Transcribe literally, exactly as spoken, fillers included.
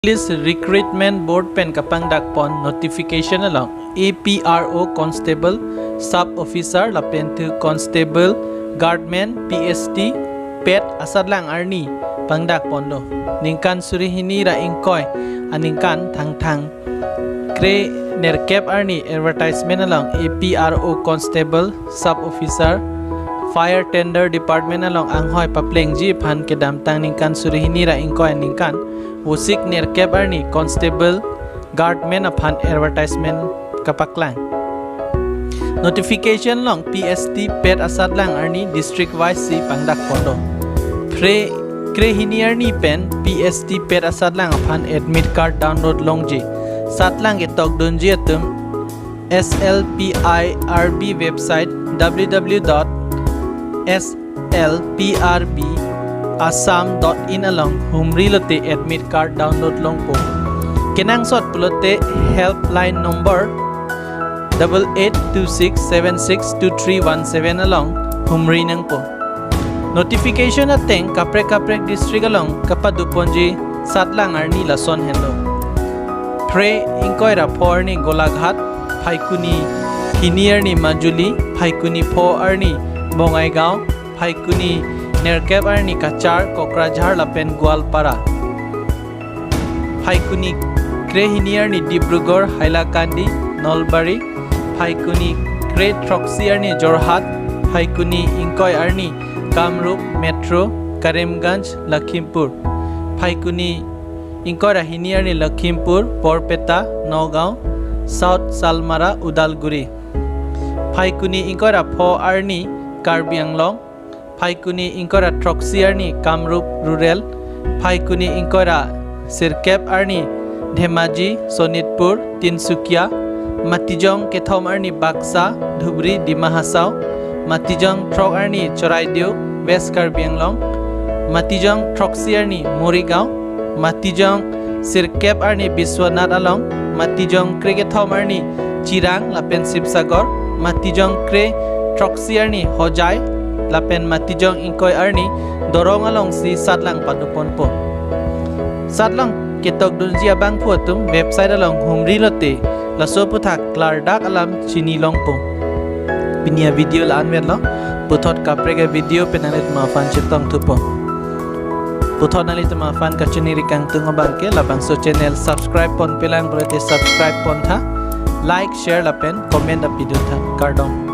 Police Recruitment Board pen kapangdakpon notification along A P R O Constable, Sub Officer lapen thu Constable, Guardman, P S T, pet asatlang arni pangdakponlo. Ningkan suri hini ra ingkoi aningkan Thangthang kre nerkep arni advertisement along A P R O Constable, Sub Officer, Fire Tender Department along anghoi paplengji aphan kedamtang ningkan suri hini ra ingkoi aningkan Vosik nerkep arni Constable, Guardman aphan advertisement kapaklang. Notification along P S T pet asatlang arni district wise si pangdakponlo. Phre kre hini arni pen P S T pet asatlang aphan admit card download longji. Satlang ketokdunji atum S L P I R B website W W W dot S L P R B Assam dot in along humri lote admit card download longpo. Kenangsot pulote helpline number double eight two six seven six two three one seven along humri nangpo. Notification ateng kaprek kaprek district along kapadoponji satlang arni lason henlo. Phre ingkoi ra pho arni Golaghat, Phaikuni hini arni Majuli, Phaikuni pho arni Bongaigaon, Phaikuni nerkep arni Cachar, Kokrajhar lapen Goalpara. Phaikuni kre hini arni Dibrugarh, Hailakandi, Nalbari. Phaikuni kre throksi arni Jorhat. Phaikuni ingkoi arni Kamrup Metro, Karimganj, Lakhimpur. Phaikuni ingkoi ra hini arni Lakhimpur, Borpeta, Nagaon, South Salmara, Udalguri. Phaikuni ingkoi ra pho arni Karbi Anglong. Phaikuni ingkoi ra throksi arni Kamrup Rural. Phaikuni ingkoi ra sirkep arni Dhemaji, Sonitpur, Tinsukia. Matijong kethom arni Baksa, Dhubri, Dima Hasao. Matijong throk arni Charaideo, West Karbi Anglong. Matijong throksi arni Morigaon. Matijong sirkep arni Biswanath along. Matijong krekethom arni Chirang lapen Sibsagar. Matijong kre throksi arni Hojai lapen Matijong ingkoi arni Dorong alongsi satlang padoponpo. Satlang ketokdunji abangphu atum website along humri lote laso aputhak klardak alam chini longpo. Pini avideo la-an vetlo, puthot kaprek avideo pen nanglitum aphan chetongthupo. Puthot nanglitum aphan kachiningri kangtung abangke labangso channel subscribe ponpelang pulote subscribe pontha, like, share lapen comment apiduntha. Kardom.